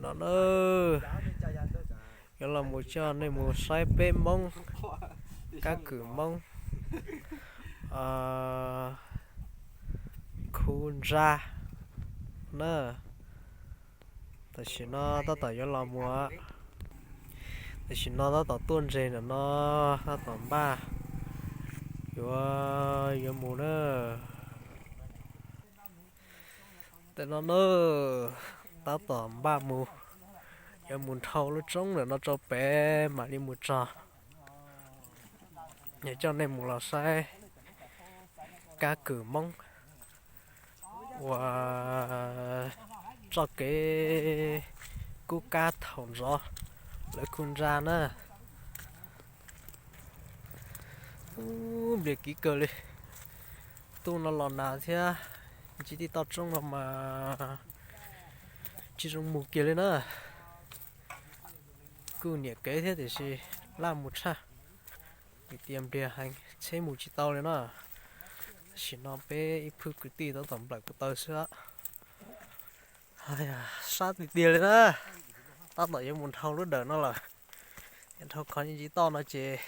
No na, yuav los mus coj nej mus saib peb Hmoob, kab kwm Hmoob, khu ntsa na. Tam sim no tab tom yuav los mus, tam sim no tab tom tuaj ntseg ntawm no, tab tom npaj yuav, yuav mus na. Tam no na, tab tom npaj mus, yuav mus dhau lub roob ntawm no rau pem mam li mus txog. Yuav coj nej mus los saib kab kwm Hmoob uas txoj kev kub kab thaum ntxov lawv khu ntsa na. Ub, nplias kiv kawg li. Ntuj no los nag thiab, ntsib tij toj roob no mas tsis zoo mus kiag li na. Kuj nyiam kev thiab tiam sis laj mus tshaj, vim tias nplias heev tsheb mus tsis tau li na. Tam sim no peb ib phwj kwv tij tab tom nplawm kuv taw xwb. Sab tiag tiag li na, tab tom yuav mus dhau lub dawm no lawm. Dhau qhov ntsib toj no ces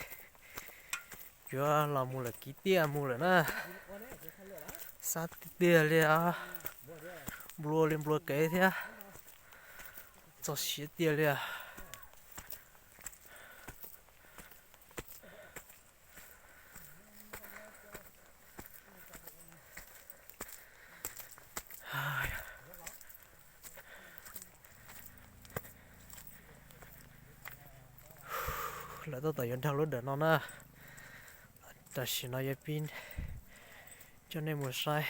yuav los mus lawm kiv tiaj mus lawm na. Sab tiag tiag li os, nplua li nplua kev thiab, txog siav tiag li os. Lawv tab tom yuav dhau lub dawm no na. Tam sim no yuav pib coj nej mus saib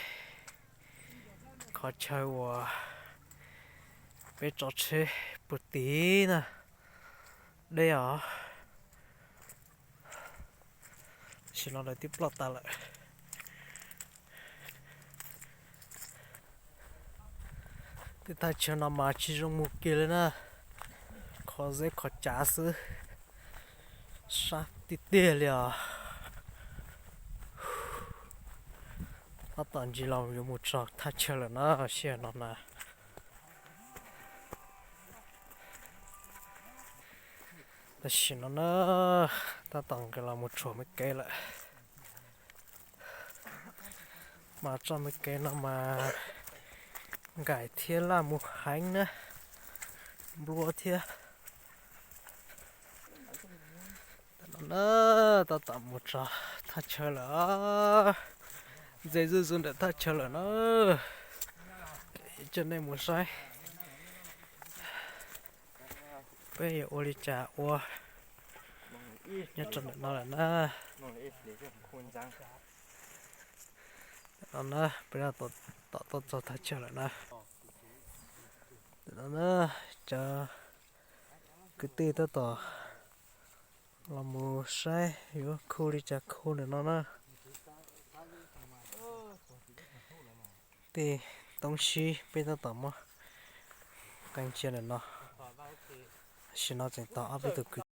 qhov chaw uas peb tso tsheb puag tid na. Deb os. Tam sim no lawv twb ploj tas lawm. Tej thaj chaw no mas tsis zoo mus kiag li na, qhov zeb qhov cav xwb, sab tiag tiag li os. Tab tom ntsis los yuav mus txog thaj chaw lawm na, sij hawm no na. Tam sim no na, tab tom nqis los mus txog me kev lawm. Mas txoj me kev no mas nkaim thiab laj mus heev na, nplua thiab. No na, tab tom mus txog thaj chaw lawm, ntse zuj zus ntawm thaj chaw lawm na. Coj nej mus saib peb yuav ua li cas ua nyob rau ntawm no lawm na. No na, peb tab tom tuaj txog thaj chaw lawm na. No na, cov kwv tij tab tom los mus saib yuav khu li cas khu ntawm no na. Tej toob sib peb tab tom muab qee cia ntawm no. Tam sim no tseem tos ob peb tug kwv